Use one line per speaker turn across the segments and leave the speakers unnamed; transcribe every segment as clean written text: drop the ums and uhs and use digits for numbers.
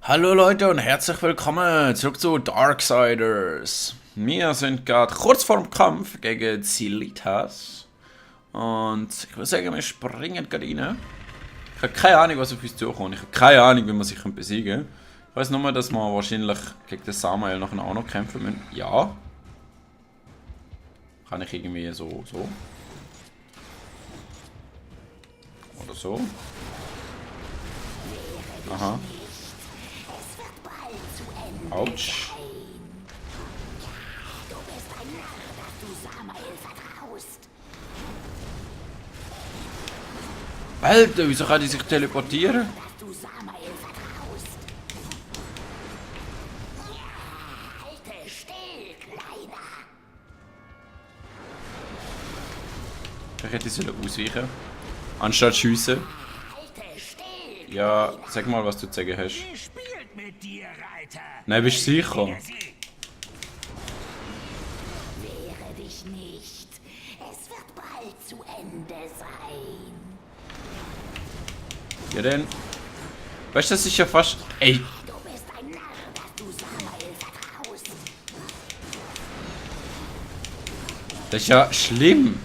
Hallo Leute und herzlich willkommen zurück zu Darksiders. Wir sind gerade kurz vorm Kampf gegen Zilitas. Und ich würde sagen, wir springen gerade rein. Ich habe keine Ahnung, was auf uns zukommt. Ich habe keine Ahnung, wie man sich besiegen kann. Ich weiß nur, dass wir wahrscheinlich gegen den Samael nachher auch noch kämpfen müssen. Ja. Kann ich irgendwie so. Oder so. Aha. Autsch. Alter, wieso kann die sich teleportieren? Ich hätte sollen ausweichen. Anstatt schiessen. Ja, sag mal, was du zu sagen hast. Nein, bist du sicher?
Wehre dich nicht. Es wird bald zu Ende sein.
Ja dann. Weißt du, das ist ja fast... Ey!
Du bist ein Narr, dass du Samael vertraust.
Das ist ja schlimm.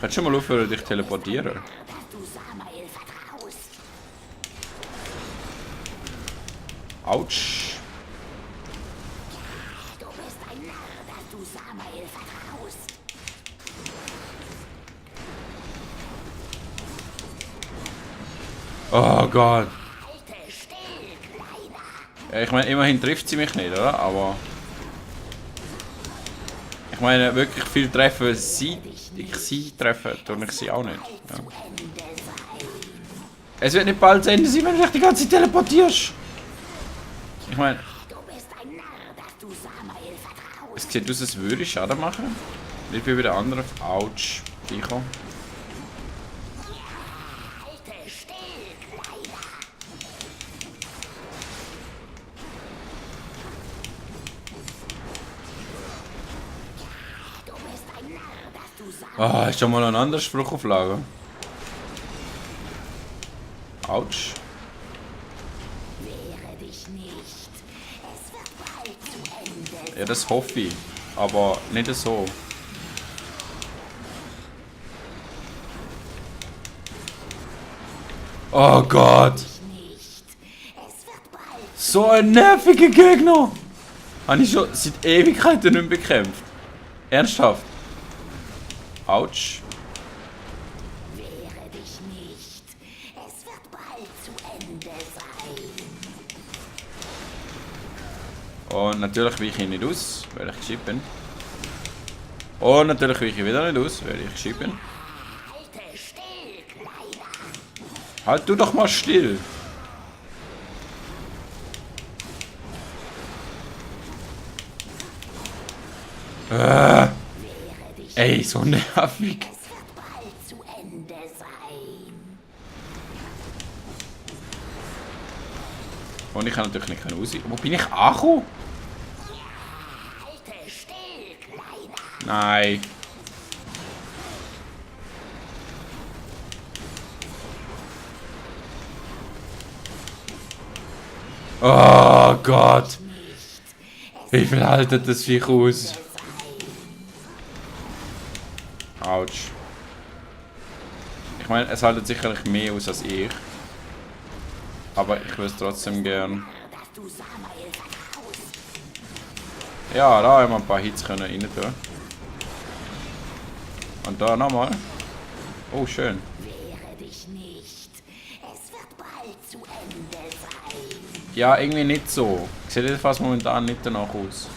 Kannst du schon mal aufhören, dich teleportieren?
Dass du Samael vertraust.
Autsch.
Du bist ein Narr, dass du Samael vertraust.
Oh Gott.
Halte still, Kleiner.
Ja, ich meine, immerhin trifft sie mich nicht, oder? Aber... Ich meine, wirklich viel treffen sie... Sie treffen, tue ich sie auch nicht. Ja.
Zu Ende sein.
Es wird nicht bald zu Ende sein, wenn du dich die ganze Zeit teleportierst. Ich meine,
Du bist ein Narr, dass du Samael vertraust.
es sieht aus, als würde ich Schaden machen. Nicht wie bei den anderen. Autsch. Viecher.
Halte still, Kleiner. Du bist ein Narr, dass du Samael...
Ah, ist schon mal ein anderer Spruch auf Lager. Autsch.
Wehre dich nicht. Es wird bald zu Ende
Ja, das hoffe ich. Aber nicht so. Oh Gott.
nicht. Es wird bald...
So ein nerviger Gegner. Habe ich schon seit Ewigkeiten nicht mehr bekämpft. Ernsthaft. Autsch.
Wehre dich nicht. Es wird bald zu Ende sein.
Und natürlich weiche ich nicht aus, weil ich geschickt bin. Und natürlich weiche ich wieder nicht aus, weil ich geschickt bin.
Halte still, Kleiner.
Halt du doch mal still.
Wehre dich
Ey, so nervig.
Es wird bald zu Ende sein.
Und ich kann natürlich nicht raus. Wo bin ich angekommen?
Halte still, Kleiner.
Nein. Oh Gott. Wie viel haltet das Viech aus? Autsch. Ich meine, es haltet sicherlich mehr aus als ich. Aber ich würde es trotzdem gern.
Dass du Samael vertraust.
Ja, da haben wir ein paar Hits können rein tun. Und da nochmal. Oh, schön.
Wehre dich nicht. Es wird bald zu Ende sein.
Ja, irgendwie nicht so. Sieht jedenfalls momentan nicht danach aus.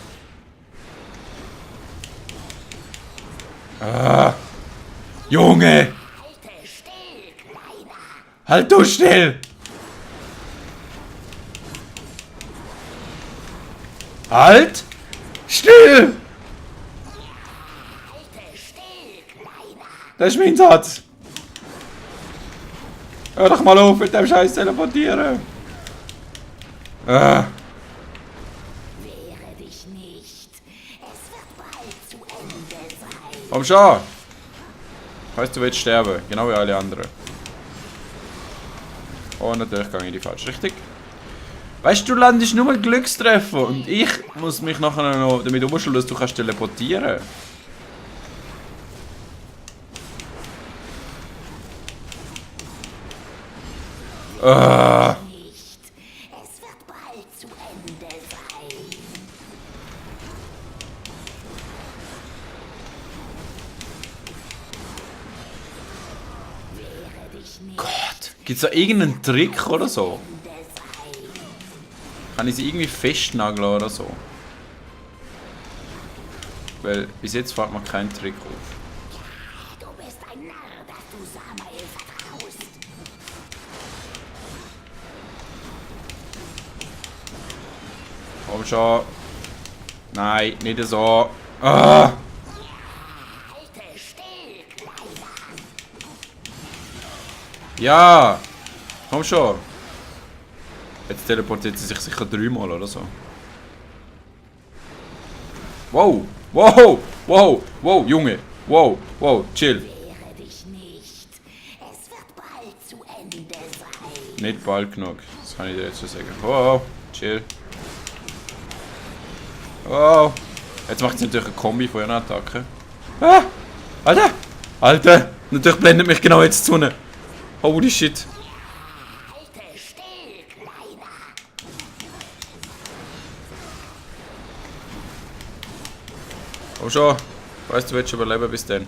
Junge!
Halte still, Kleiner.
Halt du still! Halt! Still!
Halte still, Kleiner.
Das ist mein Satz! Hör doch mal auf mit dem scheiß Teleportieren!
Wehre dich nicht. Es wird bald zu Ende sein.
Komm schon! Weißt du, willst sterben, genau wie alle anderen. Und natürlich gehe ich in die falsche Richtung. Weißt du, du landest nur Glückstreffer und ich muss mich nachher noch damit umstellen, dass du kannst teleportieren.
Nicht. Es wird bald zu Ende sein. Wehre dich nicht.
Gott, gibt's da irgendeinen Trick oder so?
Ende sein.
Kann ich sie irgendwie festnageln oder so? Weil bis jetzt fällt mir kein Trick auf.
Du bist ein Narr, dass du Samael vertraust.
Komm schon. Nein, nicht so. Ah!
Halte still, Kleiner.
Ja! Komm schon. Jetzt teleportiert sie sich sicher 3-mal oder so. Wow! Wow! Wow! Wow, Junge! Wow! Wow! Chill!
Wehre dich nicht. Es wird bald zu Ende sein.
Nicht bald genug. Das kann ich dir jetzt schon sagen. Wow! Chill! Wow! Jetzt macht sie natürlich eine Kombi von ihren Attacken. Ah! Alter! Alter! Natürlich blendet mich genau jetzt die Sonne. Holy shit!
Halte still, Kleiner.
Komm schon! Weißt du, willst überleben bis dann.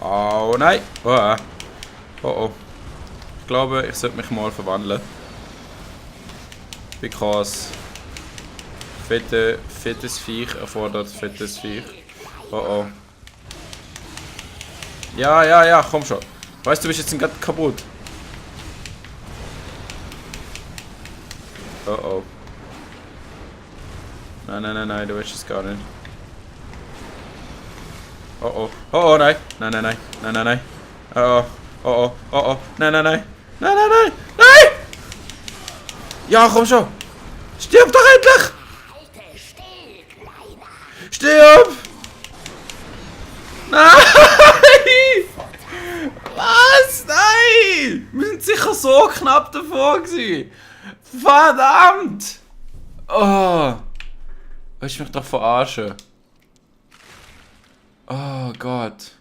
Oh nein! Oh, oh oh. Ich glaube, ich sollte mich mal verwandeln. Because fettes Viech erfordert fettes Viech. Oh oh. Ja, ja, ja, komm schon. Weißt du, bist jetzt gerade kaputt. Oh oh. Nein, nein, nein, nein, du willst es gar nicht. Oh oh. Oh oh, nein. Nein, nein, nein. Nein, nein, nein. Oh oh. Oh oh. Oh oh. Nein, nein, nein. Nein, nein, nein. Nein! Ja, komm schon. Stirb doch endlich!
Halte still, Kleiner.
Stirb! Nein! Was? Nein! Wir sind sicher so knapp davor gewesen. Verdammt! Oh! Willst du mich doch verarschen? Oh Gott.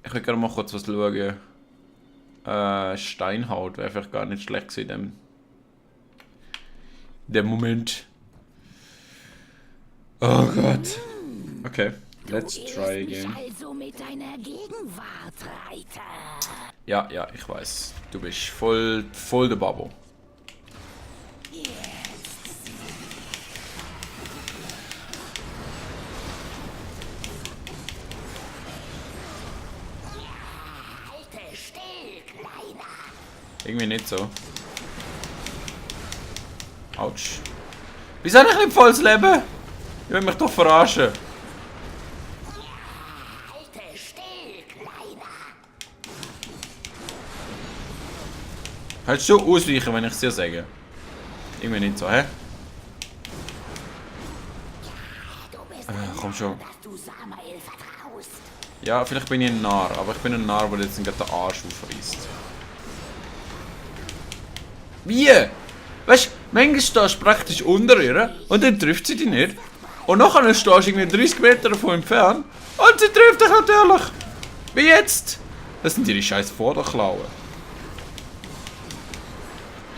Ich will gerne mal kurz was schauen. Steinhaut wäre vielleicht gar nicht schlecht gewesen in dem Moment. Oh Gott. Okay, let's try again.
Mich also mit deiner Gegenwart, Reiter.
Ja, ja, ich weiß. Du bist voll der Babo.
Halte still, Kleiner.
Irgendwie nicht so. Autsch. Wieso habe ich nicht volles Leben? Ich will mich doch verarschen.
Halte still, Kleiner.
Kannst du ausweichen, wenn ich es dir sage? Irgendwie nicht so, hä?
Du bist ein
Komm schon.
dass du Samael vertraust.
Ja, vielleicht bin ich ein Narr, aber ich bin ein Narr, der jetzt gerade den Arsch aufreißt. Wie? Weißt du, manchmal stehst du praktisch unter ihr und dann trifft sie dich nicht. Und nachher stehst du irgendwie 30 Meter davon entfernt und sie trifft dich natürlich. Wie jetzt? Das sind ihre scheiß Vorderklauen.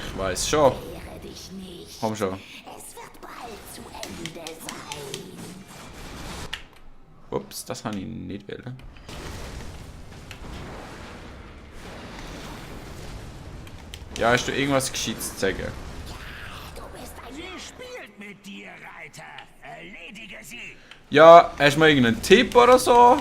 Ich weiß schon.
Wehre dich nicht.
Komm schon.
Es wird bald zu Ende sein.
Ups, das habe ich nicht wollen. Ja, hast du irgendwas Gescheites zu sagen?
Du bist ein
Sie spielt mit dir, Reiter. Erledige sie.
Ja, hast du mal irgendeinen Tipp oder so?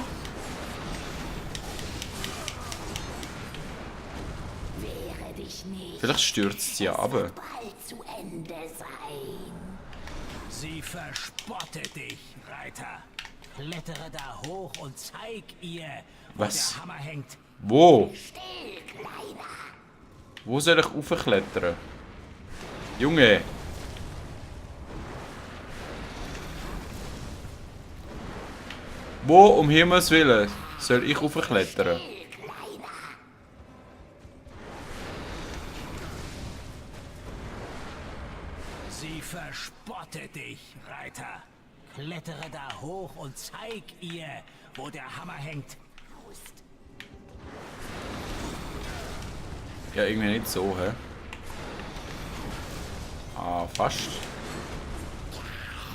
Wehre dich nicht.
Vielleicht stürzt sie ab.
Bald zu Ende sein.
Sie verspottet dich, Reiter. Klettere da hoch und zeig ihr, wo
Was?
der Hammer hängt.
Wo?
Still, Kleiner.
Wo soll ich raufklettern? Junge! Wo um Himmels Willen soll ich raufklettern?
Still, Kleiner.
Sie verspottet dich, Reiter. Klettere da hoch und zeig ihr, wo der Hammer hängt.
Ja, irgendwie nicht so, hä? Ah, fast.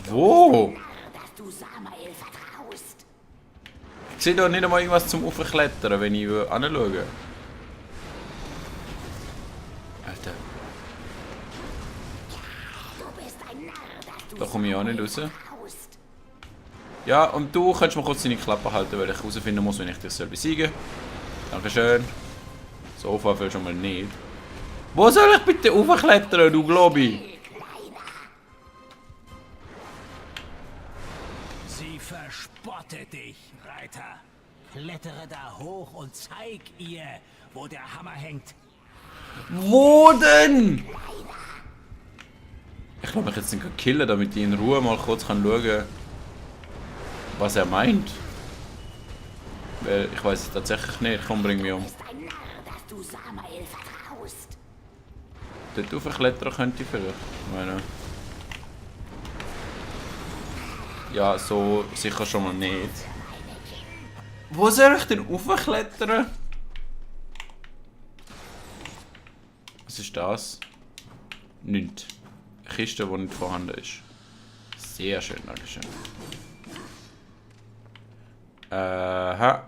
Wo?
Dass du Samael vertraust.
Ich sehe doch nicht einmal irgendwas zum Aufklettern, wenn ich anschaue. Alter,
Du bist ein Narr, dass du
da komme ich auch nicht raus.
vertraust.
Ja, und du kannst mir kurz deine Klappe halten, weil ich herausfinden muss, wenn ich dich besiegen soll. Dankeschön. So fällt schon mal nicht. Wo soll ich bitte aufklettern, du Globi?
Sie verspottet dich, Reiter. Klettere da hoch und zeig ihr, wo der Hammer hängt.
Wo denn? Ich kann mich jetzt nicht killen, damit ich in Ruhe mal kurz schauen kann, was er meint. Weil ich weiß es tatsächlich nicht. Komm, bring mich um.
Du bist ein Narr, dass du Samael vertraust.
Dort aufklettern könnte ich vielleicht. Ich meine. Ja, so sicher schon mal nicht. Wo soll ich denn aufklettern? Was ist das? Nichts. Eine Kiste, die nicht vorhanden ist. Sehr schön, dankeschön. Aha.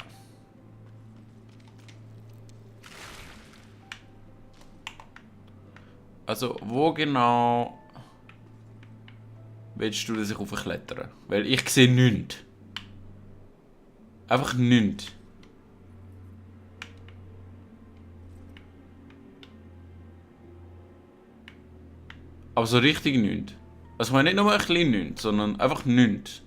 Also, wo genau willst du, dass ich aufklettern? Weil ich sehe nichts. Einfach nichts. Aber so richtig nichts. Also ich meine nicht nur ein bisschen nichts, sondern einfach nichts.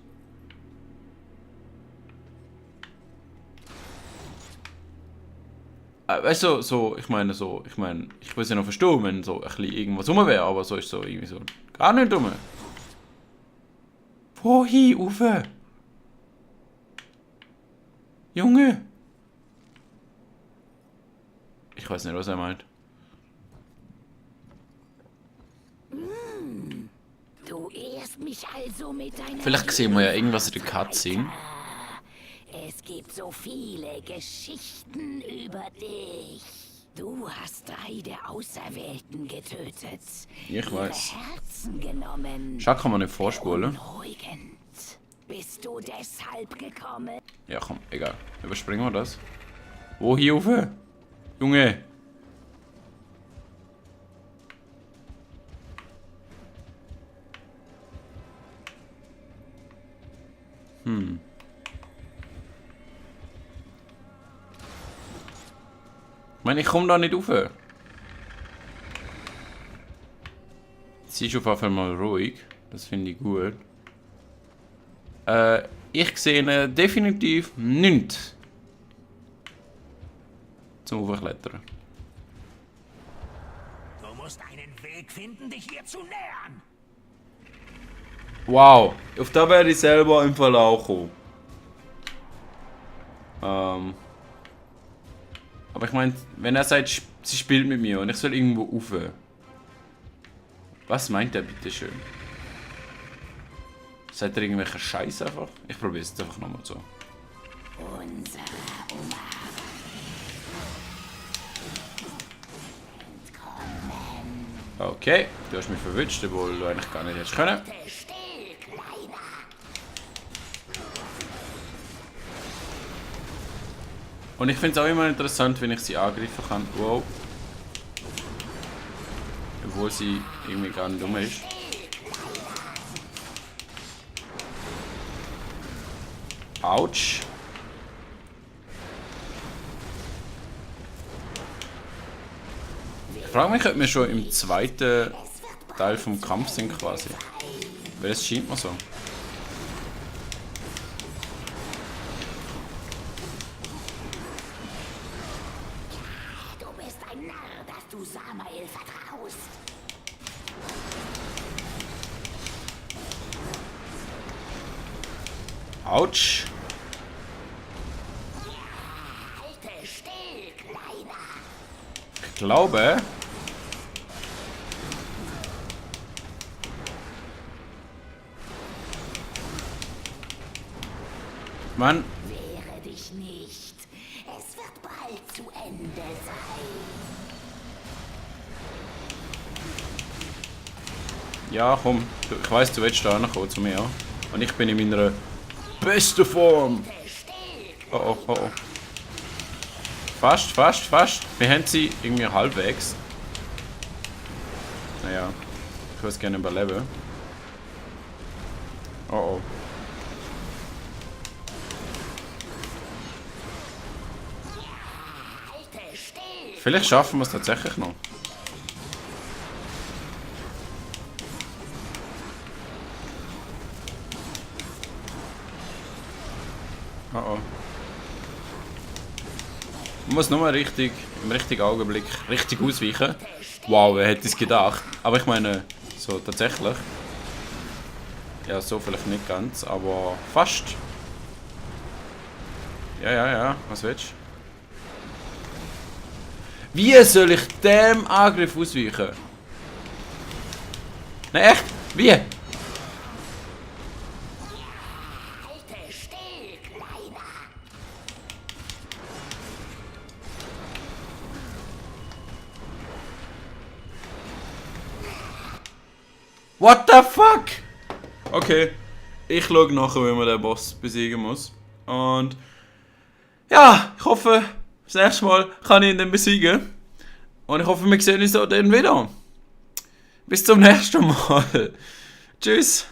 Weißt du, ich meine, ich würde es ja noch verstehen, wenn so ein bisschen irgendwas rum wäre, aber so ist so irgendwie so gar nicht rum. Wohin, Uwe? Junge! Ich weiß nicht, was er meint.
Du ehrst mich also mit deiner...
Vielleicht sehen wir ja irgendwas in der Cutscene.
Es gibt so viele Geschichten über dich. Du hast 3 der Auserwählten getötet.
Ich weiß.
Ihre Herzen genommen.
Schau, kann man nicht vorspulen.
Beunruhigend. Bist du deshalb gekommen?
Ja, komm, egal. Überspringen wir das. Wo hier rauf? Junge! Ich meine, ich komme da nicht rauf. Sie ist auf jeden Fall mal ruhig. Das finde ich gut. Ich sehe definitiv nichts zum Aufklettern.
Du musst einen Weg finden, dich ihr zu nähern.
Wow, auf da werde ich selber im Verlauf kommen. Aber ich meine, wenn er sagt, sie spielt mit mir und ich soll irgendwo rauf. Was meint er bitte schön? Sagt er irgendwelche Scheiß einfach? Ich probiere es jetzt einfach nochmal so.
Unser Oma.
Okay, du hast mich verwünscht, obwohl du eigentlich gar nicht hättest können.
Still, Kleiner.
Und ich finde es auch immer interessant, wenn ich sie angreifen kann. Wow. Obwohl sie irgendwie gar nicht dumm ist. Autsch. Ich frage mich, ob wir schon im zweiten Teil vom Kampf sind quasi. Weil es scheint mir so.
Du bist ein Narr, dass du Samael vertraust.
Autsch.
Halte still, Kleiner.
Ich glaube. Mann.
Wehre dich nicht. Es wird bald zu Ende sein.
Ja, komm. Ich weiss, du willst da kommen zu mir. Und ich bin in meiner besten Form. Oh oh, oh oh. Fast, fast, fast. Wir haben sie irgendwie halbwegs. Naja. Ich würde es gerne überleben. Oh oh. Vielleicht schaffen wir es tatsächlich noch. Oh oh. Man muss nur im richtigen Augenblick richtig ausweichen. Wow, wer hätte es gedacht? Aber ich meine, so tatsächlich. Ja, so vielleicht nicht ganz, aber fast. Ja, was willst du? Wie soll ich dem Angriff ausweichen? Nein, echt? Wie?
Halte still, Kleiner.
What the fuck? Okay, ich schaue nachher, wie man den Boss besiegen muss. Und ja, ich hoffe, das nächste Mal kann ich ihn dann besiegen. Und ich hoffe, wir sehen uns auch dann wieder. Bis zum nächsten Mal. Tschüss.